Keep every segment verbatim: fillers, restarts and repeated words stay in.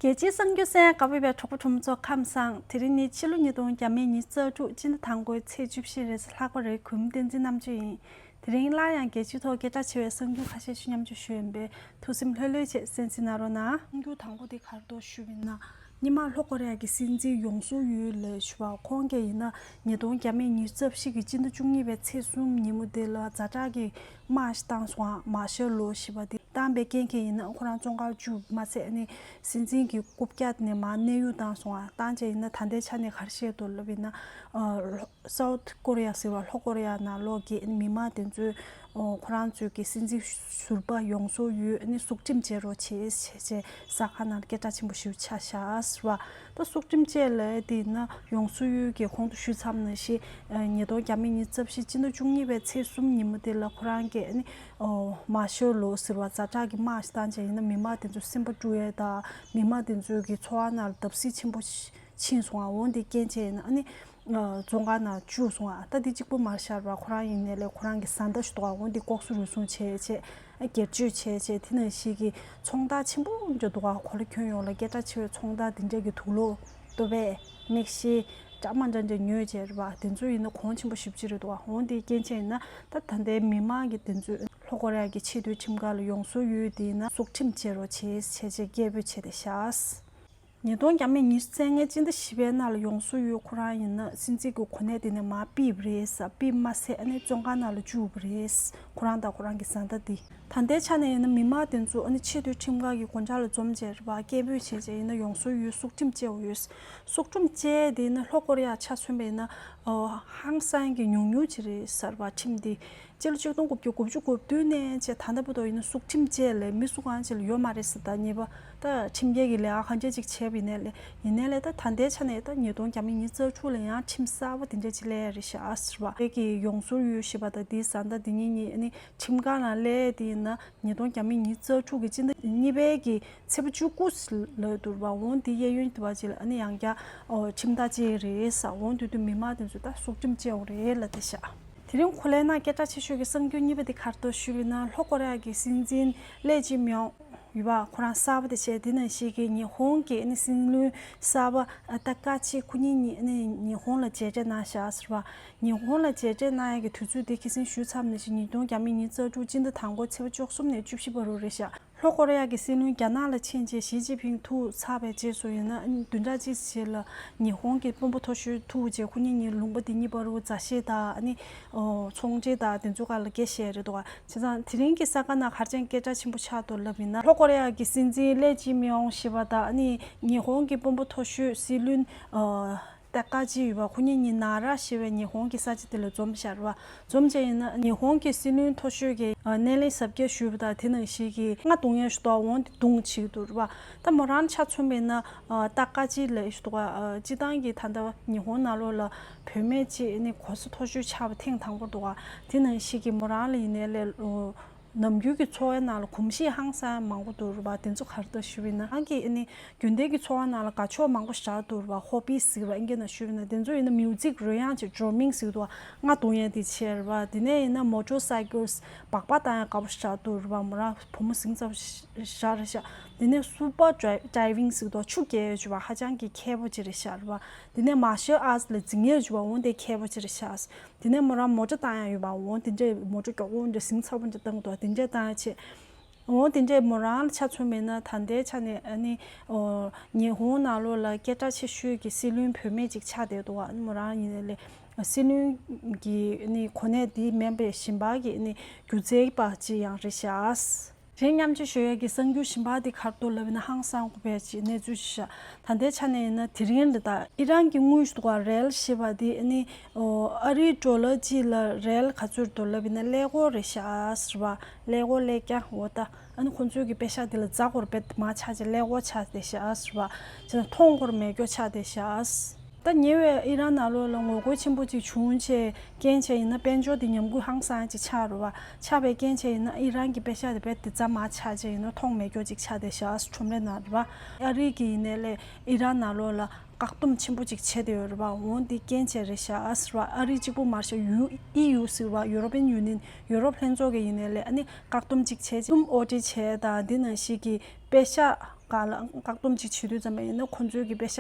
རྒྱལ་སྤྱིའི་གསར་འགྱུར་གསན་གནང་བའི་གྲོགས་པོ་གྲོགས་མོ་ཚོ་ཁམས་བཟང་། དེ་རིང་ནི་ཕྱི་ལོ་ཉིས་སྟོང་ཉི་ཤུ་རྩ་དྲུག་སྤྱི་ཟླ་དང་པོའི་ཚེས་བཅུ་བཞི་རེས་གཟའ་ལྷག་པ་རེད། གུས་མོ་བསྟན་འཛིན་རྣམ་དཔྱོད་ཡིན། དེ་རིང་སླར་ཡང་རྒྱལ་སྤྱིའི་ཐོག་སྐད་གྲགས་ཆེ་བའི་གསར་འགྱུར་ཁ་ཤས་ཤིག་མཉམ་སྤྱོད་ཞུ་ཡིན་པས་ཐུགས་སེམས་ལྷོད་ལྷོད་བྱས་གསན་གཟིགས་གནང་རོགས་གནང་། གསར་འགྱུར་དང་པོ་དེ་ག་རེ་འདུག་ཞུས་པ་ཡིན་ན། སྔོན་མ་ལྷོ་ཀོ་རི་ཡ་གི་སྲིད་འཛིན་ཡོང་སུག་ཡོལ་ལབ་ཞུ་བ། ཁོང་གིས་ཡིན་ན་ཉིས་སྟོང་ཉི་ཤུ་རྩ་བཞི་གི་སྤྱི་ཟླ་བཅུ་གཉིས་པའི་ཚེས་གསུམ་ཉིན་མོ་དེ་ལ་ཛ་དྲག་གི་དམག་ཞིག་བཏང་སོང་ཨ། མར་ཤལ་ལོ་ཞེས་པ་དེ་བཏང་པའི་རྐྱེན་གྱིས་ཡིན་ན་ཁོ་རང་བཙོན་ཁང་བཅུག་མ་ཚད་ནི་སྲིད་འཛིན་གྱི་རྐུབ་བཀྱག་དེ་ནས་མར་གནས་དབྱུང་བཏང་སོང་ཨ། བཏང་རྗེས་ཡིན་ན་ད་ལྟའི་ཆ་ནས་ག་རེ་བཤད་འདུག་ལབ་ཡིན་ན། ཨ། སའུ་ཐི་ཀོ་རི་ཡ་ཟེར་བ་ལྷོ་ཀོ་རི་ཡ་ནང་ལོགས་ཀྱི་མི་མང་དེ་ཚོས་ཨོ་ཁོ་རང་ཚོས་ཀྱི་སྲིད་འཛིན་ཟུར་པ་ཡོང་སུག་ཡོལ་ནི་སྲུང་ཁྲིམས་བཅད་རོགས་བྱེད་ཅེས་བྱས་གཟའ་ཁང་ནང་སྐད་གྲགས་ཆེན་པོ་ཞིག་ཆགས་བཞག་ཟེར་བ། ད་སྲུང་ཁྲིམས་བཅད་ལབ་དེ་ཡིན་ན་ཡོང་སུག་ཡོལ་གྱིས་གོང་དུ་ཞུས་ཚར་བ་ནང་བཞིན་ཉིས་སྟོང་ཉི་ཤུ་རྩ་བཞི་སྤྱི་ཟླ་བཅུ་གཉིས་པའི་ཚེས་གསུམ་ཉིན་མོ་དེ་ལ་ཁོ་རང་གིས་ནི་ཨོ་མར་ཤལ་ལོ་ཟེར་བ་ཛ་དྲག་གི་དམག་ཞིག་བཏང་རྗེས་ཡིན་ན་མི་མང་དེ་ཚོ་སེམས་པ་དཀྲུགས་ཡས་དང་མི་མང་དེ་ཚོའི་གི་འཚོ་བ་ནང་ལ་བརྡབ་གསིག་ཆེན་པོ་ཕྱིན་སོང་ཨ། འོན་ཏེ་རྐྱེན་བྱས་ཡིན་ན་ཨ་ནི། བཙོན་ཁང་ནང་བཅུག་སོང་ཨ། ད་འདི་གཅིག་པོ་མ་ཤར་བར་ཁོ་རང་ཡིན་ནའི་ལས་ཁོ་རང་གི་བཟའ་ཟླ་ཞིག་འདུག་ཨ། འོ་འདི་ལྐོག་ཟ་རུལ་སུངས་བྱས་བྱས་སྒེར་གཅོད་བྱས་བྱས་དེ་ནང་བཞིན་གྱི་ཚོང་རྟགས་ཆེན་པོ་འདྲ་འདུག་ཨ། གོ་ལ་ཁྱོན་ཡོངས་ལ་སྐད་གྲགས་ཆེ་བའི་ཚོང་རྟགས་འདི་འདྲ་གི་དུག་ལོག་ལྟོ་ཕད་མིག་ཤེལ་འདྲ་མ་འདྲ་འདྲ་ཉོས་བྱས་རེད་པ། དེ་ཚོ་ཡིན་ན་གོང་ཆེན་པོ་ཞེ་པོ་ཅིག་རེད་འདུག་ཨ། འོ་འདི་རྐྱེན་བྱས་ཡིན་ན་ད་ད་ལྟའི་མི་མང་གི་དེ་ཚོས་ལྷོ་ཀོ་རི་ཡ་གི་ཆེས་མཐོའི་ཁྲིམས་ཁང་ལ་ཡོང་སུག་ཡོལ་དེ་ཡིན་ན་སྲུང་ཁྲིམས་བཅད་རོགས་བྱས་བྱས་བྱས་སྐད་འབོད་བྱས་ཏེ་བཞག་ཉིས་སྟོང་ཉི་ཤུ་རྩ་ལྔའི་སྤྱི་ཟླ་བཞི་པའི་ནང་ལ་ཡོང་སུག་ཡོལ་ཁོ་རང་ཡིན་ན་སྲིད་འཛིན་གྱི་གོ་གནས་དེ་ནས་མར་ཕུད་པ་རེད་ཟེར། ཕུད་མ་ཟད་ཨ་ནི་བཙོན་ཁང་ནང་ལ་བཅུག་པ་རེད། ཁོ་རང་དང་ཁོ་རང་གི་བཟའ་ཟླ་དེ། ད་ལྟའི་ཆ་ནས་ཡིན་ན་མི་མང་དེ་ཚོ་ཨ་ནི་ཆེས་མཐོའི་ཁྲིམས་ཁང་གི་སྒོ་འགྲམ་ལ་འཛོམས་བྱས་རེད་པ། སྐད་འབོད་བྱས་བྱས་ཡིན་ན་ཡོང་སུག་ཡོལ་སྲུང་ཁྲིམས་བཅད་དགོས་ཡོད། སྲུང་ཁྲིམས་བཅད་དེ་ཡིན་ན་ལྷོ་ཀོ་རི་ཡ་ཆ་མཚོན་པ་ཡིན་ན་ཨོ་ཧང་སང་གི་ཉུང་ཉུང་ཅིག་རེད་ཟེར་བ་ཁྲིམས་དེ། སྤྱི་ལོ་ཆིག་སྟོང་དགུ་བརྒྱ་དགུ་བཅུ་གོ་བདུན་ནས་བྱས་ད་ལྟ་བར་དུ་ཡིན་ན་སྲུང་ཁྲིམས་བཅད་ལས་མི་སུ་གང་ཅིག་ལ་ཡོད་མ་རེད་ཟེར། ད་ཉེས་པ་ད་ཁྲིམས་འགལ་གྱི་ལས་ཀ་གང་ཅི་ཅིག་བྱས་པ་ཡིན་ནའི་ལས་ཡིན་ནའི་ལས་ད་ད་ལྟའི་ཆ་ནས་ད་ཉིས་སྟོང་ཉི་ཤུ་རྩ་དྲུག་ལ་ཡང་ཁྲིམས་གསར་པ་དེ་འདྲ་ཅིག་སླེབས་ཡ་རེད་ཤག་ཟེར་བ། དེ་གི་ཡོང་སུག་ཡོལ་ཞེས་པ་དང་དེའི་བཟའ་ཟླ་དེ་གཉིས་གཉིས་ཨ་ནི་ཁྲིམས་ཁང་ནང་སླེབས་དེ་ཡིན་ན་ཉིས་སྟོང་ཉི་ཤུ་རྩ་དྲུག་གི་སྤྱི་ཟླ་གཉིས་པའི་གི་ཚེས་པ་བཅུ་དགུ་ལ་འདུག་པ། འོང་དེ་གཡས་གཡོན་དུ་བ་ཅིག་ལ་ཨ་ནི་ཡང་བསྐྱར་ཨོ་ཁྲིམས་ཐག་བཅད་རེད་ཟེར། འོང་དུས་དུས་མི་མང་དེ་ཚོ་ད་སྲུང་ཁྲིམས་བཅད་འོང་རེད་ལབ་བསྡད་ཤག་དེ་རིང་གོ་ལའི་ནང་སྐད་གྲགས་ཆེ་ཤོས་ཀྱི་གསར་འགྱུར་གཉིས་པ་དེ་ག་རེ་འདུག་ཞུས་པ་ཡིན་ན་ལྷོ་ཀོ་རི་ཡ་གི་སྲིད་འཛིན་ལེ་ཅི་མིང་ཡོད་པ་ཁོ་རང་གསར་པ་དེ་བྱས། དེ་ནང་བཞིན་གྱི་ཉི་ཧོང་གི་ཨ་ནི་སྲིད་བློན་གསར་པ་ཏ་ཀ་ཆི་ཁོ་གཉིས་གཉིས་ཨ་ནི་ཉི་ཧོང་ལ་མཇལ་འཕྲད་གནང་བཞག་ཟེར་བ། ཉི་ཧོང་ལ་མཇལ་འཕྲད་གནང་ཡ་གི་དུས་ཚོད་དེ་ཁ་སང་ཞུས་ཚར་བ་ནང་བཞིན་ཉིས་སྟོང་ཉི་ཤུ་རྩ་དྲུག་སྤྱི་ཟླ་དང་པོ་ཚེས་པ་བཅུ་གསུམ་ནས་བཅུ་བཞི་བར་དུ་རེད་ཤག་ལྷོ་ཀོ་རི་ཡ་གི་སྲིད་བློན་རྒྱ་ནག་ལ་ཕྱིན་རྗེས་ཞི་ཅིན་ཕིང་ཐུག་ཚར་བའི་རྗེས་སུ་ཡིན་ན་བདུན་ཕྲག་གཅིག་རྗེས་ལ་ཉི་ཧོང་གི་དཔོན་པོ་མཐོ་ཤོས་ཐུག་རྗེས་ཁོ་གཉིས་གཉིས་ལུང་པ་དེ་གཉིས་བར་དུ་མཛའ་བཤེས་དང་ཨ་ནི་ཚོང་འབྲེལ་དང་དེ་ཚོ་སྒང་ལ་སྐད་བཤད་རེད་འདུག་ག་བྱས་ཙང་དེ་རིང་གི་གསར་ཁང་ནང་ག་རེ་བྱས་སྐད་གྲགས་ཆེན་པོ་ཆགས་འདུག་ལབ་ཡིན་ན་ལྷོ་ཀོ་རི་ཡ་གི་སྲིད་འཛིན་ལེ་ཅི་མིང་ཞེས་པ་དང་ཨ་ནི་ཉི་ཧོང་གི་དཔོན་པོ་མཐོ་ཤོས་སྲིད་བློན་ཏ་ཀ་ཆི་ཡོད་པ་ཁོ་གཉིས་གཉིས་ནཱ་ར་ཞེས་པའི་ཉི་ཧོང་གི་ས་ཆ་དེ་ལ་འཛོམས་བཞག་རེད་པ། འཛོམས་བྱས་ཡིན་ན་ཉི་ཧོང་གི་སྲིད་བློན་མཐོ་ཤོས་ཀྱིས་སྣེ་ལེན་གཟབ་རྒྱས་ཞུས་པ་དང་དེ་ནང་བཞིན་གྱི་རྔ་བརྡུང་ཡས་ཞུ་དོགས་འོང་དེ་བརྡུངས་བྱེད་ཀྱི་འདུག་རེད་པ། ད་མོ་རང་ཆ་མཚོན་པ་ཡིན་ན་ཏ་ཀ་ཆི་ལ་ཞུ་དོགས་སྤྱི་བཏང་གི་ད་ལྟ་ཉི་ཧོང་ནང་ལོགས་ལ་བུད་མེད་ཅིག་ནི་གོ་ས་མཐོ་ཤོས་ཆགས་པ་ཐེངས་དང་པོ་འདུག་ག་དེ་ནང་བཞིན་གྱི་མོ་རང་ལ་ཡིན་ནའི་ལས། ནམ་རྒྱུན་གྱི་འཚོ་བའི་ནང་ལ་གོམས་གཤིས་ཧང་སང་མང་པོ་འདུག་རེད་པ། དེ་ཚོ་ག་རེ་འདུག་ཞུས་པ་ཡིན་ན་རང་གི་ཨ་ནི་རྒྱུན་ལྡན་གྱི་འཚོ་བ་ནང་ལ་དགའ་ཕྱོགས་མང་པོ་ཞིག་འདུག་རེད་པ། ཧོ་བི་ཟེར་བ་ཨིན་སྐད་ནང་ཞུས་པ་ཡིན་ན་དེ་ཚོ་ཡིན་ན་མིའུ་ཛིག་རོལ་དབྱངས་ཅིག་ཌྲ་མིང་ཟེར་འདུག་རྔ་བརྡུང་ཡས་དེ་བྱས་རེད་པ། དེ་ནས་ཡིན་ན་མོ་ཊར་སའི་ཀལ་སྦག་སྦག་བཏང་ཡས་དགའ་པོ་ཞིག་འདུག་རེད་པ། མོ་རང་བུ་མོ་ཟིང་ཚ་པོ་ཞིག་རེད་ཤག་དེ་ནས་སྐུ་པ་ཌའི་ཌའི་ཝིང་ཟེར་འདུག་ཆུ་རྐྱལ་ཡས་ཅིག་པ་ཧ་ཅང་གི་མཁས་པོ་ཅིག་རེད་ཤག་རེད་པ། དེ་ནས་མར་ཤལ་ཨར་ཊི་ལ་འཛིང་ཡས་ཅིག་པ་འོང་དེ་མཁས་པོ་ཅིག་རེད་ཤག་དེ་ནས་མོ་རང་མོ་ཊ་བཏང་ཡ་ཡོད་པ། འོང་དེ་འདྲས་མོ་ཊ་མགྱོགས་པོ་འདྲ་ཟིང་ཚ་པོ་འདྲ་བཏང་འདུག་དེ་འདྲས་བཏང་ཡ་ཆེད། འོང་དེ་འདྲས་མོ་རང་ལ་ཆ་མཚོན་པ་ཡིན་ན་ད་ལྟའི་ཆ་ནས་ཨ་ནི་ཨོ་ཉི་ཧོང་ནང་ལོགས་ལ་སྐད་གྲགས་ཆེ་ཤོས་ཀྱི་སྲིད་བློན་བུད་མེད་ཅིག་ཆགས་བསྡད་འདུག་ཨ་ནི་མོ་རང་ཡིན་ནའི་ལས་སྲིད་བློན་གྱི་ཨ་ནི་གོ་གནས་དེ་མིན་པའི་གཞན་པ་གི་ཨ་ནི་སྒྱུ་རྩལ་པ་ཅིག་ཡང་རེད་ཤག་དེ་མཉམ་སྤྱོད་ཞུ་ཡས་ཀྱི་གསར་འགྱུར་གཞན་པ་དེ་ག་རེ་འདུག་ལབ་ན་ཧང་སང་དགོས་པའི་ཅིག་གནས་ཚུལ་ཞིག་ཤག་ད་ལྟའི་ཆ་ནས་ཡིན་ན་དེ་རིང་ལ་ད་ཨི་རན་གྱི་དངུལ་ཞིག་འདུག་ག་རེལ་ཞེས་པ་དེ་ཨ་ནི་ཨོ་ཨ་རིའི་ཌོ་ལར་གཅིག་ལ་རེལ་ག་ཚོད་འདུག་ལབ་ཡིན་ན་ཀླད་ཀོར་རེད་ཤག་ཟེར་བ། ཀླད་ཀོར་ཀླད་རྐྱང་འོ་ད་ཨ་ནི་ཁོང་ཚོའི་གི་པེ་ཤག་དེ་ལ་ཛ་སྐོར་བེད་མ་ཆགས་ཅིག་ཀླད་ཀོར་ཆགས་བསྡད་ཤག་ཟེར་བ། ཅིག་མཐོང་སྐོར་མེད་སྐྱོ་ཆགས་བསྡད་ཤག་ད་ཉེ་བའི་ཨི་རན་ནང་ལོགས་ལ་ངོ་རྒོལ་ཆེན་པོ་ཅིག་བྱུང་བྱས་རྐྱེན་བྱས་ཡིན་ན་དཔལ་འབྱོར་དེ་ཉམས་རྒུད་ཧང་སང་ཅིག་ཆགས་རེད་བ། ཆགས་པའི་རྐྱེན་བྱས་ཡིན་ན་ཨི་རན་གྱི་པེ་ཤག་དེ་རྦད་དེ་ཛ་མར་ཆག་བྱས་ཡིན་ན་མཐོང་མེད་སྐྱོ་ཅིག་ཆགས་བསྡད་ཤག་ཁྲོམ་རའི་ནང་རེད་བ། ཨ་རི་གི་ཡིན་ནའི་ལས་ཨི་རན་ནང་ལོགས་ལ་བཀག་སྡོམ་ཆེན་པོ་ཅིག་བྱས་བསྡད་ཡོད་རེད་བ། འོང་དེ་རྐྱེན་བྱས་རེད་ཤག་ཟེར་བ། ཨ་རི་གཅིག་པུ་མ་རེད་ཤག་ཡུ་ཨི་ཡུ་ཟེར་བ་ཡུ་རོ་པིན་ཡུ་ནི་ཡན་ཡུ་རོབ་ལྷན་ཚོགས་ཀྱི་ཡིན་ནའི་ལས་ཨ་ནི་བཀག་སྡོམ་ཅིག་བྱས་རྗེས་སུམ་ཨོ་ཌི་བྱས་དང་འདི་ནང་བཞིན་གྱི་པེ་ཤག་ག་ལ་བཀག་སྡོམ་ཅིག་བྱེད་དུས་ཙམ་པ་ཡིན་ན་ཁོ་ཚོའི་གི་པེ་ཤ་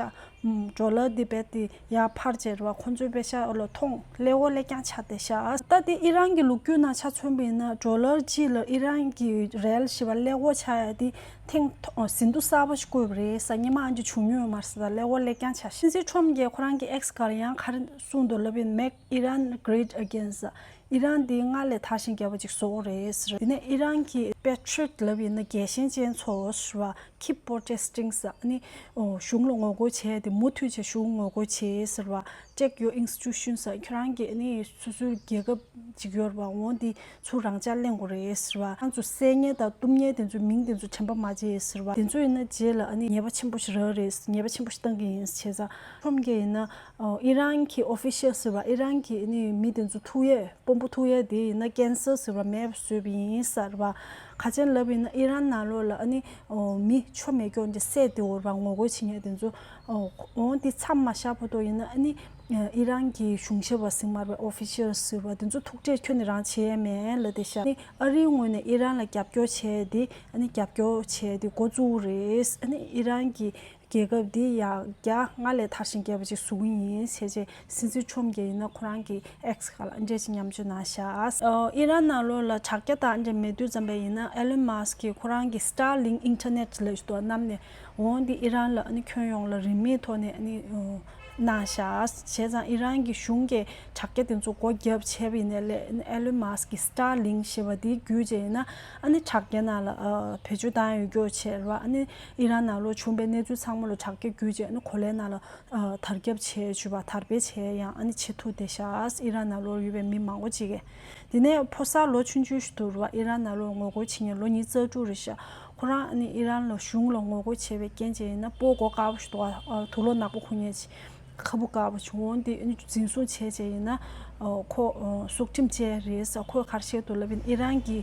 ཌོ་ལར་དེ་རྦད་དེ་ཡར་འཕར་བྱས་རེད་བ། ཁོ་ཚོའི་པེ་ཤ་ལ་མཐོང་ཀླད་ཀོར་ཀླད་རྐྱང་ཆགས་བསྡད་ཤག་ད་དེ་ཨི་རན་གྱི་ལོ་རྒྱུས་ནང་ཆ་མཚོན་པ་ཡིན་ན་ཌོ་ལར་གཅིག་ལ་ཨི་རན་གྱི་རེལ་ཞེས་པ་ཀླད་ཀོར་ཆགས་ཡ་དེ་ཐེངས་ཐོ་ཟིན་ཐོ་གསར་པ་ཞིག་བཀོད་པ་རེད་ཟེར། སྔོན་མ་ཨ་འདྲ་བྱུང་མྱོང་ཡོད་མ་རེད་ཟེར། ད་ཀླད་ཀོར་ཀླད་རྐྱང་ཆགས། སྲིད་འཛིན་ཁྲོམ་གྱིས་ཁོ་རང་གི་ཨེགས་སྒང་ལ་ཡང་ག་རེ་གསུངས་འདུག་ལབ་ཡིན། Make Iran great again ཟེར། ཨི་རན་འདི་སྔར་ལས་དར་ཞིང་རྒྱས་པ་ཅིག་བཟོ་དགོས་རེད་ཟེར། དེ་ནས་ཨི་རན་གྱི་པེ་ཊི་རི་ཡོཊ་ལབ་ཡིན་ན་རྒྱལ་ཞེན་ཅན་ཚོ་ཟེར་བ། Keep protesting ཟེར། ཨ་ནི་ཨོ་གཞུང་ལ་ངོ་རྒོལ་བྱས་ཏེ་མུ་མཐུད་བྱས་གཞུང་ངོ་རྒོལ་བྱེད་ཟེར་བ། Check your institutions ཟེར། ཁྱོད་རང་གི་ཨ་ནི་སོ་སོའི་རྒྱལ་ཁབ་ཅིག་ཡོད་རེད་བ། འོ་འདི་ཚུར་རང་འཇགས་ལེན་དགོས་རེད་ཟེར་བ། ཁྱེད་ཚོ་བསད་ཉེས་དང་གཏུབ་ཉེས་དེ་ཚོའི་མིང་དེ་ཚོ་དྲན་པ་མ་བརྗེད་ཟེར་བ། དེ་ཚོ་ཡིན་ན་རྗེས་ལ་ཨ་ནི་ཉེས་པ་ཆེན་པོ་ཞིག་རག་རེད། ཉེས་པ་ཆེན་པོ་ཞིག་བཏང་གི་ཡིན་བྱས་ཙང་ཁྲོམ་གྱི་ཡིན་ན་ཨོ་ཨི་རན་གྱི་ཨོ་ཕི་ཤལ་ཟེར་བ། ཨི་རན་གྱི་ཨ་ནི་མི་དེ་ཚོ་ཐུག་ཡས་དཔོན་པོ་ཐུག་ཡས་དེ་ཡིན་ན་ཀན་སར་ཟེར་བ་མེད་པ་བཟོས་པ་ཡིན་ཟེར་བ། ག་ཅན་ལབ་ཡིན་ན་ཨི་རན་ནང་ལོགས་ལ་ཨ་ནི་ཨོ་མི་ཆོ་མེད་སྐྱོན་ཅིག་བསད་དེ་འོར་བ་ངོ་རྒོལ་བྱེད་མཁན་དེ་ཚོ་ཨོ་འོང་དེ་མཚམས་མ་བཞག་བར་དུ་ཡིན་ན་ཨ་ནི་ཨི་རན་གྱི་གཞུང་ཞབས་པ་ཟིན་མར་བའི་ཨོ་ཕི་ཤལ་ཟེར་བ་དེ་ཚོ་ཐུག་འཕྲད་ཁྱོན་ནས་རང་བྱེད་ཡས་མེད་ལབ་བསྡད་ཤག་ཨ་ནི་ཨ་རིའི་ངོས་ནས་ཨི་རན་ལ་རྒྱབ་སྐྱོར་བྱས་དེ་ཨ་ནི་རྒྱབ་སྐྱོར་བྱས་དེ་འགོ་བཙུགས་རེད། ཨ་ནི་ཨི་རན་གྱི་རྒྱལ་ཁབ་འདི་ཡང་བསྐྱར་སྔར་ལས་དར་ཞིང་རྒྱས་པ་ཅིག་བཟོ་གི་ཡིན་ཟེར་བྱས། སྲིད་འཛིན་ཁྲོམ་གྱིས་ཡིན་ན་ཁོ་རང་གི་ཨེགས་སྒང་ལ་འདི་འདྲས་ཅིག་མཉམ་སྤྱོད་གནང་ཤག་ཨོ་ཨི་རན་ནང་ལོགས་ལ་དྲ་རྒྱ་དང་འདི་འདྲས་མེད་དུས་ཙམ་པ་ཡིན་ན་ཨེ་ལོན་མཱ་སི་ཀྱིས་ཁོ་རང་གི་Starlink internet ལབ་ཞིག་འདུག་བསྣམས་ནས་འོང་འདི་ཨི་རན་ལ་ཨ་ནི་ཁྱོན་ཡོངས་ལ་རིན་མེད་ཐོག་ནས་ཨ་ནི་ཨོ་གནང་ཤག་བྱས་ཙང་ཨི་རན་གྱི་གཞུང་གིས་དྲ་རྒྱ་དེ་ཚོ་སྒོ་བརྒྱབ་བྱས་པ་ཡིན་ནའི་ལས་ཨེ་ལོན་མཱ་སི་ཀྱི་Starlink ཞེས་པ་དེ་བརྒྱུད་བྱས་ཡིན་ན་ཨ་ནི་དྲ་རྒྱ་ནང་ལ་ཨ་བེད་སྤྱོད་བཏང་ཡོད་སྐྱོ་བྱས་རེད་བ། ཨ་ནི་ཨི་རན་ནང་ལོགས་བྱུང་བའི་གནས་ཚུལ་ཚང་མ་ལ་དྲ་རྒྱ་བརྒྱུད་བྱས་ཨ་ནི་གོ་ལའི་ནང་ལ་ཨ་དར་ཁྱབ་བྱས་བྱུས་པ་དར་སྤེལ་བྱས་ཡང་ཨ་ནི་བྱེད་ཐུབ་བསྡད་ཤག་ཨི་རན་ནང་ལོགས་ཡོད་པའི་མི་མང་པོ་ཅིག་གིས། དེ་ནས་ཕོ་གསར་ལོ་ཆུང་ཆུང་ཞིག་འདུག་རེད་བ། ཨི་རན་ནང་ལོགས་ངོ་རྒོལ་བྱེད་མཁན་ལོ་ཉི་ཤུ་རྩ་དྲུག་རེད་ཤག་ཁོ་རང་ཨ་ནི་ཨི་རན་ལ་གཞུང་ལ་ངོ་རྒོལ་བྱས་པའི་རྐྱེན་བྱས་ཡིན་ན་སྤོ་སྒོ་དཀར་པོ་ཞིག་འདུག་བ། ཨ་དུག་ལོག་ནག་པོ་གོན་མཁན་ཅིག་ཁ་སྤུ་དཀར་པོ་བྱུང་། འོན་ཏེ་འཛིན་བཟུང་བྱས་བྱས་ཡིན་ན་ཨོ་ཁོ་ཨོ་སྲོག་ཁྲིམས་བཅད་རེད་ཟེར། ཁོས་ག་རེ་བཤད་འདུག་ལབ་ཡིན་ཨི་རན་གྱི་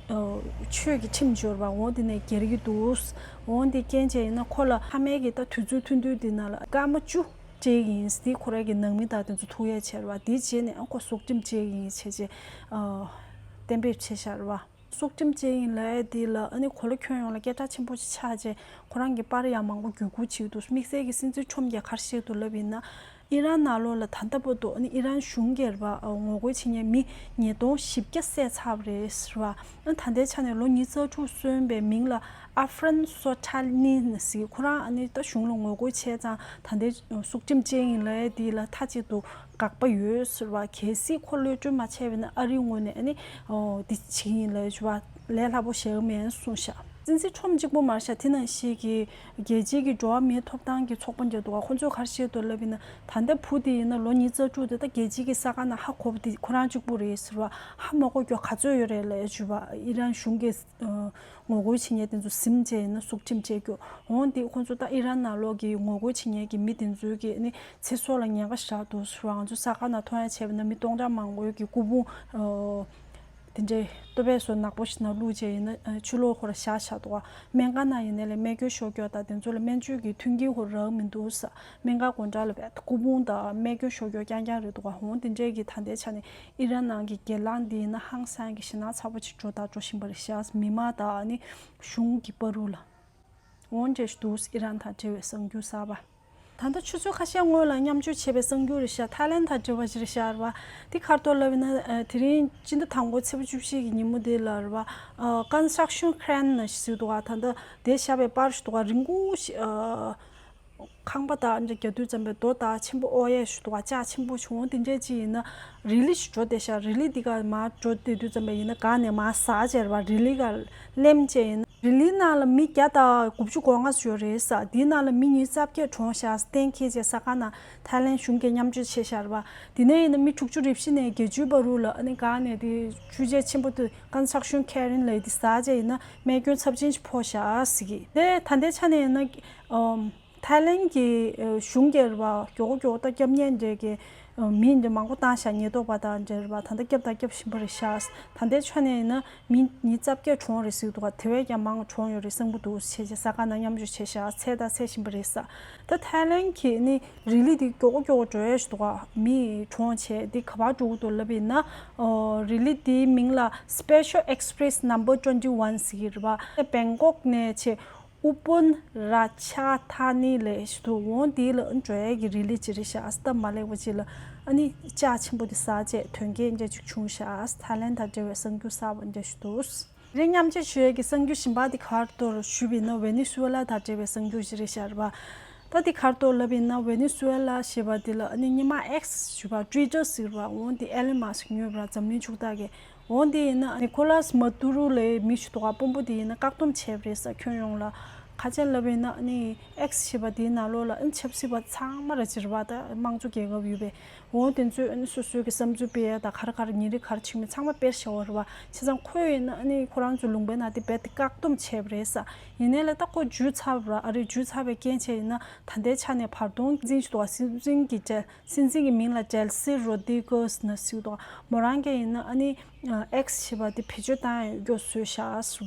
ཨོ་ཆོས་ཀྱི་ཁྲིམས་སྦྱོར་བ་འོ་དེ་ནས་འགལ་གྱི་འདུག་འོ་དེ་རྐྱེན་བྱས་ཡིན་ན་ཁོ་ལ་ཕ་མས་ཀྱི་ད་དུས་ཚོད་ཐུང་ཐུང་དེ་ནང་ལ་སྐར་མ་བཅུ་སྤྲད་ཀྱི་ཡིན་ཟེར། དེ་ཁོ་རང་གི་ནང་མི་དག་དེ་ཚོ་ཐུག་ཡས་བྱས་རེད་བ། དེ་རྗེས་ནས་ཨ་ཁོ་སྲོག་ཁྲིམས་བཅད་ཀྱི་ཡིན་བྱས་བྱས་ཨོ་གཏན་འབེབས་བྱས་བཞག་རེད་བ། སྲོག་ཁྲིམས་བཅད་ཡིན་ལབ་ཡས་དེ་ལ་ཨ་ནི་གོ་ལ་ཁྱོན་ཡོངས་ལ་སྐད་གྲགས་ཆེན་པོ་ཞིག་ཆགས་རྗེས་ཁོ་རང་གི་པར་ཡང་མང་པོ་བརྒྱུད་སྐུར་བྱེད་འདུག་དམིགས་བསལ་གྱི་སྲིད་འཛིན་ཁྲོམ་གྱིས་ག་རེ་བཤད་འདུག་ལབ་ཡིན་ན། ཨི་རན་ནང་ལོགས་ལ་ད་ལྟ་བར་དུ་ཨ་ནི་ཨི་རན་གཞུང་སྒེར་པ་ངོ་རྒོལ་བྱེད་མཁན་མི་ཉིས་སྟོང་བཞི་བརྒྱ་བསད་ཚར་བ་རེད་ཟེར་བ། ཨ་ད་ལྟའི་ཆ་ནས་ལོ་ཉི་ཤུ་རྩ་དྲུག་སོན་པའི་མིང་ལ་ཨ་ཧྥ་རན་སོ་ཐ་ལི་ནི་ཟེར། ཁོ་རང་ཨ་ནི་ད་གཞུང་ལ་ངོ་རྒོལ་བྱས་ཙང་ད་ལྟའི་སྲོག་ཁྲིམས་བཅད་ཡིན་ལབ་ཡས་དེ་ལ་མཐའ་གཅིག་ཏུ་དགག་པ་ཡོད་ཟེར་བ། གལ་སྲིད་ཁོ་གློད་གྲོལ་མ་བྱས་པ་ཡིན་ན་ཨ་རིའི་ངོས་ནས་ཨ་ནི་ཨོ་འདི་བྱེད་ཀྱི་ཡིན་ལབ་ཞུ་བ་ལས་སླ་པོ་ཞིག་མིན་གསུངས་ཤག་སྲིད་འཛིན་ཁྲོམ་གཅིག་པོ་མ་རེད་ཤག་དེ་ནང་བཞིན་གྱི་རྒྱལ་སྤྱིའི་གི་འགྲོ་བ་མིའི་ཐོབ་ཐང་གི་ཚོགས་པ་འདྲ་འདུག་ག་ཁོ་ཚོས་ག་རེ་བཤད་འདུག་ལབ་ཡིན་ན། ད་ལྟ་བུ་དེ་ཡིན་ན་ལོ་ཉི་ཤུ་རྩ་དྲུག་དེ་ད་རྒྱལ་སྤྱིའི་གི་ས་ཁང་ནང་ཧ་གོ་བ་དེ་ཁོ་རང་གཅིག་པུ་རེད་ཟེར་བ། ཧ་མ་གོ་རྒྱུ་ག་ཚོད་ཡོད་རེད་ལབ་ཞུ་བ། ཨི་རན་གཞུང་གིས་ཨ་ངོ་རྒོལ་བྱེད་མཁན་དེ་ཚོ་ཟིན་བྱས་ཡིན་ན་སྲོག་ཁྲིམས་བཅད་རྒྱུ། འོང་དེ་ཁོ་ཚོ་ད་ཨི་རན་ནང་ལོགས་ཀྱི་ངོ་རྒོལ་བྱེད་མཁན་གྱི་མི་དེ་ཚོའི་གི་ཨ་ནི་ཚེ་སྲོག་ལ་ཉེན་ཁ་ཞིག་འདུག་ཟེར་བ། ང་ཚོ་ས་ཁང་ནང་ཐོན་ཡ་བྱས་པ་ན་མི་སྟོང་ཕྲག་མང་པོའི་གི་སྐུ་ཕུང་ཨ་དེ་འདྲའི་ལྟོ་ཕད་བཟོ་ནག་པོ་ཞིག་ནང་བླུགས་བྱས་ཡིན་ན་ཨ་ཕྱི་ལོགས་ཁོ་ར་བཞག་བཞག་འདུག་ག་སྨན་ཁང་ནང་ཡིན་ནའི་ལས་རྨས་སྐྱོན་ཤོར་རྒྱུ་དང་དེ་ཚོ་ལ་སྨན་བཅོས་ཀྱི་མཐུན་རྐྱེན་ཁོ་རག་མི་འདུག་ས། སྨན་ཁང་སྒོ་འགྲམ་ལ་བས་སྐུ་ཕུང་དང་རྨས་སྐྱོན་ཤོར་རྒྱུ་རྐྱང་རྐྱང་རེད་འདུག་ག་འོང་དེ་འདྲའི་གི་ད་ལྟའི་ཆ་ནས་ཨི་རན་ནང་གི་སྒེར་ལངས་འདི་ཡིན་ན་ཧང་སང་གི་ཞེད་སྣང་ཚ་པོ་ཅིག་འགྲོ་དང་འགྲོ་བཞིན་པ་རེད་ཤག་མི་མང་དང་ཨ་ནི་གཞུང་གི་བར་དུ་ལ། འོང་འདྲ་ཞིག་འདུག་ཨི་རན་དང་འབྲེལ་བའི་གསར་འགྱུར་གསར་པ། ད་ལྟ་ཆུ་ཚོད་ཁ་ཤས་སྔོན་ལ་མཉམ་སྤྱོད་བྱས་པའི་གསར་འགྱུར་རེད་ཤག་ཐའི་ལན་དང་འབྲེལ་བ་ཞིག་རེད་ཤག་རེད་བ། འདི་ག་རེ་འདུག་ལབ་ཡིན་ན་དེ་རིང་སྤྱི་ཟླ་དང་པོ་ཚེས་པ་བཅུ་བཞི་གི་ཉིན་མོ་འདི་ལ་རེད་བ། construction crane ཞིག་འདུག་ག་ད་ལྟ་དེ་བཞག་པའི་པར་ཞིག་འདུག་ག་རིང་པོ་ཞིག་ཁང་པ་དང་འདྲ་རྒྱག་དུས་ཙམ་པའི་རྡོ་དང་ཆེན་པོ་ཨོ་ཡས་ཞུ་དུ་བ་ལྕགས་ཆེན་པོ་བྱུང་དེ་འདྲས་ཅིག་ཡིན་ན་རི་ལི་ཞིག་འགྲོ་བསྡད་ཤག་རི་ལི་འདི་ག་མར་འགྲོ་བསྡད་དུས་ཙམ་པ་ཡིན་ན་ག་ནས་མར་ཟག་བྱས་རེད་བ། རི་ལི་ག་ལེམ་བྱས་ཡིན་ན་རི་ལི་ནང་ལ་མི་བརྒྱ་དང་དགུ་བཅུ་གོ་ལྔ་ཙམ་ཡོད་རེད་ས། འདིའི་ནང་ལ་མི་ཉིས་རྩ་བརྒྱད་གྲོངས་ཤག་གཏན་འཁེལ་བྱས་ས་ཁང་ནང་ཐའི་ལན་གཞུང་གིས་མཉམ་སྤྱོད་བྱས་ཤག་རེད་བ། དེ་ནས་ཡིན་ན་མི་དྲུག་ཅུ་རེ་བཞི་ནས་བརྒྱད་ཅུའི་བར་དུ་ལ་ཨ་ནི་ག་ནས་དེ་ཆུ་རྐྱལ་ཆེན་པོ་དེ་construction crane ལ་དེ་ཟག་བྱས་ཡིན་ན་རྨས་སྐྱོན་ཚབས་ཆེན་ཞིག་ཕོག་ཤག་ཟེར་གི་དེ་ད་ལྟའི་ཆ་ནས་ཡིན་ན། ཐའི་ལན་གྱི་གཞུང་སྒེར་བ་མགྱོགས་པོ་མགྱོགས་པོ་ད་སྐྱབས་གནས་འདྲ་གི་མི་འདྲ་མང་པོ་བཏང་ཤག་ཉེན་རྟོག་པ་དང་འབྲེལ་བ་ད་ལྟ་སྐྱབས་དང་སྐྱབས་བཞིན་པ་རེད་ཤག་ད་ལྟའི་ཆ་ནས་ཡིན་ན་མི་ཉིས་རྩ་བརྒྱད་གྲོངས་རེད་ཟེར་འདུག་ག་དེ་བས་ཀྱང་མང་གྲོངས་ཡོད་རེད་བསམ་གྱི་འདུག་བྱས་བྱས་ས་ཁང་ནང་མཉམ་སྤྱོད་བྱས་ཤག་འཚོལ་དང་འཚོལ་བཞིན་པ་རེད་ས། ད་ཐའི་ལན་གྱི་ནི་རི་ལི་འདི་མགྱོགས་པོ་མགྱོགས་པོ་འགྲོ་ཡས་ཞིག་འདུག་ག་མི་གྲོངས་བྱས་འདི་ག་པར་འགྲོ་གི་འདུག་ལབ་ཡིན་ན། རི་ལི་འདིའི་མིང་ལ་Special Express Number Twenty One ཟེར་གྱི་རེད་བ། བེང་ཀོག་ནས་བྱས། ཨུ་པོན་ར་ཆ་ཐ་ནི་ལབ་ཞིག་འདུག་འོ་འདི་ལ་འགྲོ་ཡས་ཀྱི་རི་ལི་ཅིག་རེད་ཤག་སྟབས་མ་ལེགས་པ་ཅིག་ལ་ཨ་ནི་ལྕགས་ཆེན་པོ་དེ་ཟག་བྱས་དོན་རྐྱེན་འདྲ་ཅིག་བྱུང་ཤག་ཐའི་ལེན་དང་འབྲེལ་བའི་གསར་འགྱུར་གསར་པ་འདྲ་ཞིག་འདུག་རེད། མཉམ་སྤྱོད་ཞུ་ཡས་ཀྱི་གསར་འགྱུར་གཞན་པ་དེ་ག་རེ་འདུག་ཞུས་པ་ཡིན་ན་ཝེ་ནེ་སུ་ཝེ་ལ་དང་འབྲེལ་བའི་གསར་འགྱུར་ཞིག་རེད་ཤག་རེད་པ། ད་དེ་ག་རེ་འདུག་ལབ་ཡིན་ན་ཝེ་ནེ་སུ་ཝེ་ལ་ཞེས་པ་དེ་ལ་ཨ་ནི་སྔོན་མ་ཨེགས་ཞུ་བ་ཊུའི་ཊར་ཟེར་བ་འོ་དེ་ཨེ་ལོན་མཱ་སྐ་ཉོས་པ་འཛམ་གླིང་ཕྱུག་བདག་གིས། འོ་དེ་ཡིན་ན་ནི་ཁོ་ལཱས་མ་ཏུ་རུ་ལབ་མི་ཞིག་འདུག་ག་དཔོན་པོ་དེ་ཡིན་ན་བཀག་སྡོམ་བྱས་པ་རེད་ས་ཁྱོན་ཡོངས་ལ། ཁ་ཆེ་ལབ་ཡིན་ན་ནི་ཨེགས་ཞེས་པ་དེའི་ནང་ལོགས་ལ་ཨ་ནི་ཆབ་སྲིད་པ་ཚང་མ་ར་ཅིག་རེད་པ། ད་དམངས་གཙོ་རྒྱལ་ཁབ་ཡོད་པས། འོ་དེ་ཚོས་ཨ་ནི་སོ་སོའི་གི་བསམ་ཚུལ་སྤེལ་ཡ་དང་ག་རེ་ག་རེ་ཉིན་རེ་ག་རེ་བྱེད་མིན་ཚང་མ་སྤེལ་བཞག་པ་རེད་པ། བྱས་ཙང་ཁོས་ཡིན་ན་ཨ་ནི་ཁོ་རང་ཚོའི་ལུང་པའི་ནང་དེ་རྦད་དེ་བཀག་སྡོམ་བྱས་པ་རེད་ས། ཡིན་ནའི་ལ་ད་ཁོ་འཇུ་ཚར་བ་ར་ཨ་རི་འཇུ་ཚར་བའི་རྐྱེན་བྱས་ཡིན་ན་ད་ལྟའི་ཆ་ནས་བར་སྟོང་སྲིད་འཛིན་ཞིག་འདུག་ག་སྲིད་འཛིན་གྱི་གྲས། སྲིད་འཛིན་གྱི་མིང་ལ་ཌེལ་སི་རོ་དི་གོས་ན་ཟེར་གྱི་འདུག་མོ་རང་གིས་ཡིན་ན་ཨ་ནི་ཨེགས་ཞེས་པ་དེ་བེད་སྤྱོད་བཏང་ཡོད་སྐྱོ་བཟོས་ཤག་ཟེར་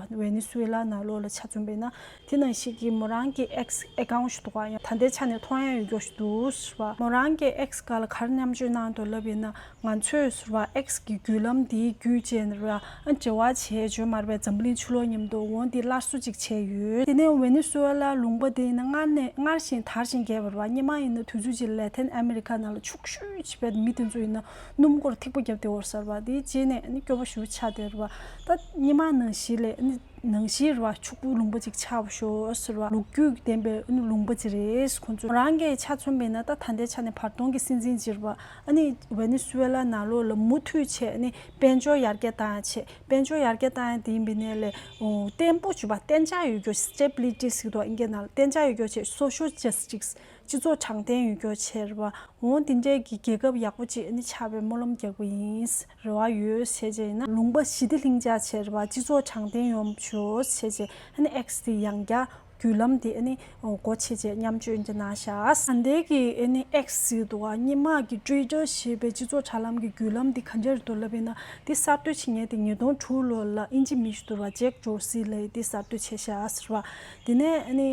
བ། ཝེ་ནེ་སུ་ཝེ་ལ་ནང་ལོགས་ལ་ཆ་མཚོན་པ་ཡིན་ན་དེ་ནང་བཞིན་གྱི་མོ་རང་གི་ཨེགས་ཨེ་ཀའུན་ཞིག་འདུག་ག་ཡང་ད་ལྟའི་ཆ་ནས་མཐོང་ཡ་ཡོད་སྐྱོ་ཞིག་འདུག་ཟེར་བ། མོ་རང་གིས་ཨེགས་སྒང་ལ་ག་རེ་མཉམ་སྤྱོད་གནང་འདུག་ལབ་ཡིན་ན་ང་ཚོས་ཟེར་བ་ཨེགས་ཀྱི་བརྒྱུད་ལམ་དེའི་བརྒྱུད་བྱས་ནས་ར་ཨ་འབྲེལ་བ་བྱས་བརྗོད་མ་རེད་པས་འཛམ་བུ་གླིང་ཕྱི་ལོགས་མཉམ་དུ་འོང་དེ་སླར་གསོ་ཅིག་བྱས་ཡོད། དེ་ནས་ཝེ་ནེ་སུ་ཝེ་ལ་ལུང་པ་དེ་ཡིན་ན་སྔར་ནས་སྔར་བཞིན་དར་ཞིང་རྒྱས་པ་རེད་པ། སྔོན་མ་ཡིན་ན་དུས་ཚོད་ཅིག་ལ་ལེ་ཐན་ཨ་མེ་རི་ཁ་ནང་ལ་ཕྱུག་ཤོས་ཅིག་བས་མི་དེ་ཚོ་ཡིན་ན་སྣུམ་འཁོར་ཐིགས་པ་བརྒྱབ་སྟེ་འོར་ཟེར་བ་དེའི་རྗེས་ནས་ནི་སྐྱོ་པོ་ཞེ་པོ་ཆགས་བསྡད་རེད་པ། ད་སྔོན་མ་ནང་བཞིན་ལས་ནི་ནང་བཞིན་རེད་པ། ཕྱུག་པོ་ལུང་པ་ཅིག་ཆགས་པ་ཤོག་ཟེར་བ། ལོ་རྒྱུས་ལྡན་པའི་ནི་ལུང་པ་ཅིག་རེད། ཁོང་ཚོ་རང་གིས་ཆ་མཚོན་པ་ཡིན་ན་ད་ད་ལྟའི་ཆ་ནས་བར་སྟོང་གི་སྲིད་འཛིན་ཅིག་རེད་པ། ཨ་ནི་ཝེ་ནེ་སུ་ཝེ་ལ་ནང་ལོགས་ལ་མུ་མཐུད་བྱས་ནི་དཔལ་འབྱོར་ཡར་རྒྱས་བཏང་ཡ་བྱས། དཔལ་འབྱོར་ཡར་རྒྱས་བཏང་ཡ་དེ་ཡིན་པ་ཡིན་ནའི་ལས་ཨོ་བརྟན་པོ་བྱུང་བ། བརྟན་འཇགས་ཡོད་རྒྱུ། སི་ཊེ་བི་ལི་ཊི་ཟེར་གྱི་འདུག་ཨིན་སྐད་ནང་ལ། བརྟན་འཇགས་ཡོད་རྒྱུ་བྱས། སོ་ཤལ་ཇ་སི་ཊིས། སྤྱི་ཚོགས་དྲང་བདེན་ཡོད་རྒྱུ་བྱས་རེད་པ། འོ་དེ་འདྲའི་གི་རྒྱལ་ཁབ་ཡག་པོ་ཅིག་ཨ་ནི་ཆགས་པའི་སྨོན་ལམ་རྒྱག་གི་ཡིན། རེ་བ་ཡོད་བྱས་བྱས་ཡིན་ན་ལུང་པ་ཞི་བདེ་ལྷིང་འཇགས་བྱས་རེད་པ། སྤྱི་ཚོགས་དྲང་བདེན་ཡོང་ཆོག་བྱས་བྱས་ཨ་ནི་ཨེགས་དེ་ཡང་བསྐྱར་བརྒྱུད་ལམ་དེ་ཨ་ནི་སྒོ་ཕྱེ་བྱས་མཉམ་སྤྱོད་ཅིག་གནང་ཤག་ད་ལྟའི་གི་ཨ་ནི་ཨེགས་ཟེར་གྱི་འདུག་ག་སྔོན་མ་གི་ཊུའི་ཊར་ཞེས་པའི་སྤྱི་ཚོགས་དྲ་ལམ་གྱི་བརྒྱུད་ལམ་དེ་ག་འདྲ་རེད་འདུག་ལབ་ཡིན་ན་དེ་གསར་གཏོད་བྱེད་མཁན་དེ་ཉིས་སྟོང་དྲུག་ལོ་ལ་ཨིན་ཇི་མི་ཞིག་འདུག་ག་ཇེག་ཌོར་སི་ལབ་དེ་གསར་གཏོད་བྱས་ཤག་ཟེར་བ། དེ་ནས་ཨ་ནི་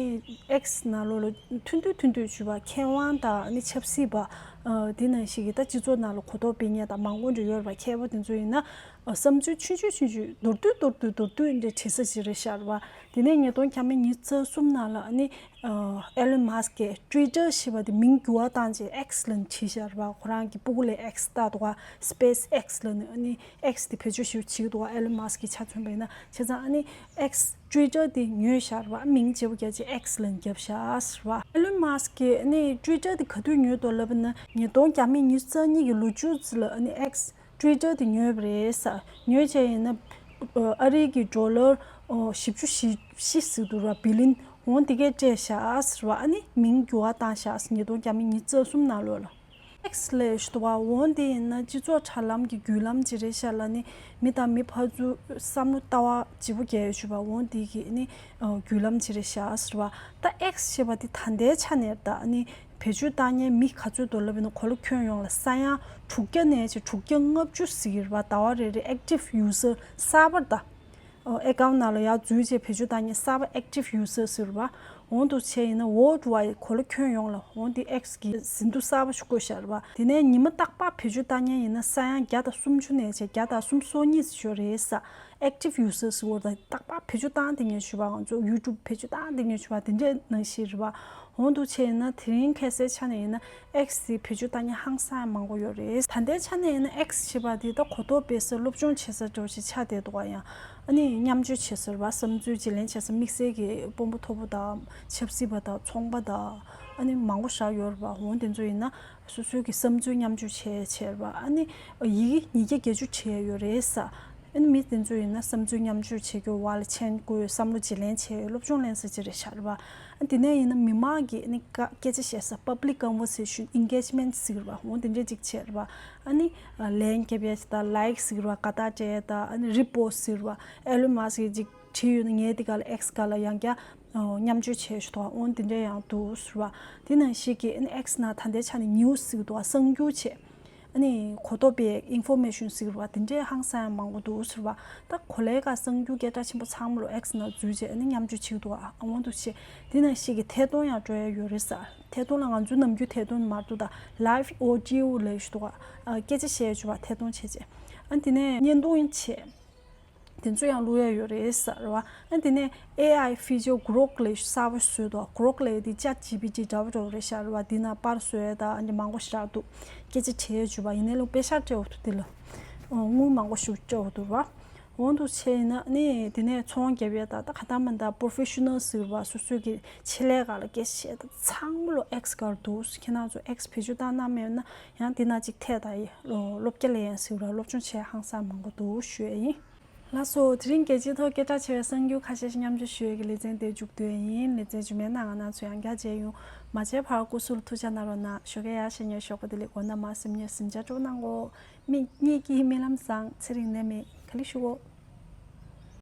ཨེགས་ནང་ལོགས་ལ་ཐུང་ཐུང་ཐུང་ཐུང་ཞུ་བ་མཁས་དབང་དང་ཨ་ནི་ཆབ་སྲིད་པ། ཨ་དེ་ནང་བཞིན་གྱི་ད་སྤྱི་ཚོགས་ནང་ལ་གོ་རྟོགས་སྤེལ་མཁན་དང་མང་པོ་འདྲ་ཡོད་རེད་པ། མཁས་པ་དེ་ཚོ་ཡིན་ན་ཨ་བསམ་ཚུལ་ཆུང་ཆུང་ཆུང་ཆུང་མདོར་བསྡུས་མདོར་བསྡུས་མདོར་བསྡུས་འདྲ་བྲིས་ས་ཞིག་རེད་ཤག་རེད་པ། དེ་ནས་ཉིས་སྟོང་ཉི་ཤུ་རྩ་གསུམ་ནང་ལ་ཨ་ནི་ཨ་ཨེ་ལོན་མཱ་སི་ཀས་ཊུའི་ཊར་ཞེས་པ་དེ་མིང་འགྱུར་བ་བཏང་རྗེས་ཨེགས་ལབ་བྲིས་ཤག་རེད་པ། ཁོ་རང་གི་སྤུ་གུ་ལ་ཨེགས་བཏགས་འདུག་ག་སི་པེ་སི་ཨེགས་ལབ་ནས་ཨ་ནི་ཨེགས་དེ་བེད་སྤྱོད་ཞེ་པོ་བྱེད་ཀྱི་འདུག་ག་ཨེ་ལོན་མཱ་སི་ཀའི་ཆ་མཚོན་པ་ཡིན་ན། བྱས་ཙང་ཨ་ནི་ཨེགས་ཊུའི་ཊར་དེ་ཉོས་ཤག་རེད་པ། མིང་བརྗེ་པོ་བརྒྱབ་བྱས་ཨེགས་ལབ་བརྒྱབ་ཤག་ཟེར་བ། ཨེ་ལོན་མཱ་སི་ཀས་ཨ་ནི་ཊུའི་ཊར་དེ་ག་དུས་ཉོས་འདུག་ལབ་ན་ཉིས་སྟོང་ཉི་ཤུ་རྩ་གཉིས་ཀྱི་ལོ་མཇུག་ཙམ་ལ་ཨ་ནི་ཨེགས་ཊུའི་ཊར་དེ་ཉོས་པ་རེད་ས། ཉོས་བྱས་ཡིན་ན་ཨ་རི་གི་ཌོ་ལར་བཞི་བཅུ་ཞེ་བཞི་ཟེར་འདུག་ར། བི་ལིན་འོང་དེ་གས་སྤྲད་ཤག་ཟེར་བ། ཨ་ནི་མིང་འགྱུར་བ་བཏང་ཤག་ཟེར། ཉིས་སྟོང་ཉི་ཤུ་རྩ་གསུམ་ནང་ལོགས་ལ། ཨེགས་ལབ་ཞུ་བ་འོང་དེ་ཡིན་ན་སྤྱི་ཚོགས་དྲ་ལམ་གྱི་བརྒྱུད་ལམ་ཅིག་རེད་ཤག་ལ་ནི་མི་དང་མི་ཕར་ཚུར་བསམ་བློ་ལྟ་བ་ལྗིད་པོ་རྒྱག་ཡ་ཞུ་བ་འོང་དེ་གི་ནི་བརྒྱུད་ལམ་ཅིག་རེད་ཤག་ཟེར་བ། ད་ཨེགས་ཞེས་པ་དེ་ད་ལྟའི་ཆ་ནས་ད་ནི་བེད་སྤྱོད་བཏང་མཁན་མི་ག་ཚོད་འདུག་ལབ་ཡིན་ན་གོ་ལ་ཁྱོན་ཡོངས་ལ་ས་ཡང་དྲུག་བརྒྱ་ནས་བྱས་དྲུག་བརྒྱ་ལྔ་བཅུ་ཟེར་གྱི་རེད་པ། ཟླ་བ་རེ་རེ་ཨེག་ཊིབ་ཡུ་ཟར་གསར་པར་ད། ཨེ་ཀའུན་ནང་ལ་ཡར་འཛུལ་བྱས་བེད་སྤྱོད་བཏང་མཁན་གསར་པ་ཨེག་ཊིབ་ཡུ་ཟར་ཟེར་བ། འོང་དུ་བྱས་ཡིན་ན་ཝོརལཌ་ཝའིཌ་གོ་ལ་ཁྱོན་ཡོངས་ལ་འོང་དེ་ཨེགས་ཀྱི་ཟིན་ཐོ་གསར་པ་ཞིག་བཀོད་བཞག་རེད་བ། དེ་ནས་ཉི་མ་རྟག་པར་བེད་སྤྱོད་བཏང་མཁན་ཡིན་ན་ས་ཡང་བརྒྱ་དང་སུམ་ཅུ་ནས་བྱས་བརྒྱ་དང་སུམ་ཅུ་སོ་གཉིས་ཞིག་ཡོད་རེད་ས། ཨེག་ཊིབ་ཡུ་ཟར་ཟེར་བ་དང་རྟག་པར་བེད་སྤྱོད་བཏང་དེ་ངས་ཞུ་བ། ང་ཚོ་ཡུ་ཊུབ་བེད་སྤྱོད་བཏང་དེ་ངས་ཞུ་བ་དེ་འདྲའི་ནང་བཞིན་རེད་བ། འོང་དུ་བྱས་ཡིན་ན་དེ་རིང་ཁ་སང་ཆ་ནས་ཡིན་ན་ཨེགས་དེ་བེད་སྤྱོད་བཏང་མཁན་ཧང་སང་མང་པོ་ཡོད་རེད། ད་ལྟའི་ཆ་ནས་ཡིན་ན་ཨེགས་ཞེས་པ་དེ་ད་གོ་རྟོགས་སྤེལ་ས་སློབ་སྦྱོང་བྱེད་ས་འདྲ་བོ་ཞིག་ཆགས་བསྡད་འདུག་ག་ཡང་ཨ་ནི་མཉམ་སྤྱོད་བྱེད་ས་རེད་བ། བསམ་ཚུལ་བརྗེ་ལེན་བྱེད་ས། དམིགས་བསལ་གྱི་དཔོན་པོ་མཐོ་པོ་དང་ཆབ་སྲིད་པ་དང་ཚོང་པ་དང་ཨ་ནི་མང་པོ་ཞིག་ཡོད་རེད་བ། འོང་དེ་ཚོ་ཡིན་ན་སོ་སོའི་གི་བསམ་ཚུལ་མཉམ་སྤྱོད་བྱེད་བྱེད་རེད་བ། ཨ་ནི་ཡི་གེ་ཉིས་བརྒྱ་བརྒྱད་ཅུ་བྲིས་ཡོད་རེད་ས། ཨ་ནི་མི་དེ་ཚོ་ཡིན་ན་བསམ་ཚུལ་མཉམ་སྤྱོད་བྱེད་རྒྱུ་བ་ལ་མཆན་བཀོད། བསམ་བློ་བརྗེ་ལེན་བྱེད། སློབ་སྦྱོང་ལེན་ས་ཅིག་རེད་ཤག་རེད་བ། ཨ་དེ་ནས་ཡིན་ན་མི་མང་གི་ཨ་ནི་བཀའ་སྐད་ཆ་བཤད་ས། པབ་ལིག་ཀོན་ཝར་སེ་ཤན། ཨེན་གེཇ་མེན་ཊི་ཟེར་བ། འོ་དེ་འདྲས་ཅིག་བྱས་རེད་བ། ཨ་ནི་ལན་རྒྱབ་ཡ་ཅིག་དང་། ལའིཀ་ཟེར་བ། དགའ་རྟགས་སྤྲད་ཡ་དང་། ཨ་ནི་རི་པོ་སི་ཊི་ཟེར་བ། ཨེ་ལོན་མཱ་སི་ཀི་ཅིག་བྲིས་ཡོད་ན་ངས་དེ་ག་ལ་ཨེགས་ག་ལ་ཡང་བསྐྱར་མཉམ་སྤྱོད་བྱས་ཞུ་དོ། འོ་དེ་འདྲས་ཡང་འདུག་ཟེར་བ། དེ་ནང་བཞིན་གྱི་ཨ་ནི་ཨེགས་ནང་ད་ལྟའི་ཆ་ནས་ནིའུ་སི་ཟེར་གི་འདུག་བ། གསར་འགྱུར་བྱས། ཨ་ནི་གོ་རྟོགས་སྤེལ། ཨིན་ཕོར་མེ་ཤན་ཟེར་བ་དེ་འདྲའི་ཧང་སང་ཡང་མང་པོ་འདུག་ཟེར་བ། ད་གོ་ལའི་ཁ་གསར་འགྱུར་སྐད་གྲགས་ཆེན་པོ་ཚང་མ་ལོ་ཨེགས་ནང་འཛུལ་རྗེས་ཨ་ནི་མཉམ་སྤྱོད་བྱེད་ཀྱི་འདུག་ཨ་འོང་འདུག་བྱས། དེ་ནང་བཞིན་གྱི་ཐད་གཏོང་ཡང་འགྲོ་ཡ་ཡོད་རེད་ས། ཐད་གཏོང་ལ་ང་ཚོའི་ནམ་རྒྱུན་ཐད་གཏོང་མར་འདུག་ད་ལའིབ་ཨོ་ཌི་ཡོ་ལབ་ཞིག་འདུག་ཨ། སྐད་ཆ་བཤད་ཡ་བྱུང་བ་ཐད་གཏོང་བྱས་རྗེས། ཨ་དེ་ནས་བརྙན་ཐུང་ཡང་བྱས། དེ་ཚོ་ཡང་བླུག་ཡ་ཡོད་རེད་ཟེར་བ། ཨ་དེ་ནས་ཨེ་ཨའི་ཕི་ཅར་གྷོ་རོག་ལེ་གསར་པ་བཟོས་འདུག་གྷོ་རོག་ལེ་དེ་ཅེཊ་ཇི་པི་ཊི་འདྲ་པོ་འདྲ་པོ་རེད་ཤག་རེད་བ། དེ་ན་པར་བཟོ་ཡ་ད་ཨ་ནི་མང་པོ་ཞེ་དྲག་འདུག་སྐད་ཆ་དྲི་ཡ་བྱུང་བ་ཡིན་ནའི་ལོ་པེ་ཤ་སྤྲད་འོ་ཐུག་དེ་ལ་དངུལ་མང་པོ་ཞིག་སྤྲད་འོ་ཐུག་རེད་བ། འོ་འདུག་བྱས་ཡིན་ན་ནི་དེ་ནས་ཚོང་རྒྱབ་ཡ་ད་ད་ག་ད་མ་ད་པོ་རོ་ཕེ་ཤ་ནལ་ཟེར་བ་སོ་སོའི་གི་ཆེད་ལས་ག་ལ་སྐད་ཆ་བཤད་ད་ཚང་མ་ལོ་ཨེགས་ག་རེ་འདུག་ཁྱེད་རང་ཚོ་ཨེགས་བེད་སྤྱོད་བཏང་གནང་མེད་ན་ཡང་དེ་ན་ཅིག་ཐད་ད་ཡི་ལོ་སློབ་སྐྱ་ལས་ཡང་ཟེར་བ་སློབ་སྦྱོང་བྱས་ཧང་སང་མང་པོ་འདུག་ཞུ་ཡ་ཡིན། ལགས་སོ། དེ་རིང་རྒྱལ་སྤྱིའི་ཐོག་སྐད་གྲགས་ཆེ་བའི་གསར་འགྱུར་ཁ་ཤས་ཤིག་མཉམ་སྤྱོད་ཞུ་ཡས་ཀྱི་ལེ་ཚན་དེ་མཇུག་བསྡུ་ཡས་ཡིན། ལེ་ཚན་རྗེས་མའི་ནང་ང་ང་ཚོ་ཡང་བསྐྱར་མཇལ་ཡོང་། མ་མཇལ་བར་སྐུ་གཟུགས་ལ་ཐུགས་ཅག་གནང་རོགས་གནང་། ཞོགས་ཀས་ཡར་བཞེངས་ཉལ་ཞོགས་པ་བདེ་ལེགས། དགོང་དག་མར་གཟིམ་ཉལ་གཟིམ་འཇག་སྤྲོ་གནང་གོ། མིག་གཉིས་ཀྱི་རྨི་ལམ་བཟང་། ཚེ་རིང་ནད་མེད། ག་ལེ་ཞུ་གོ།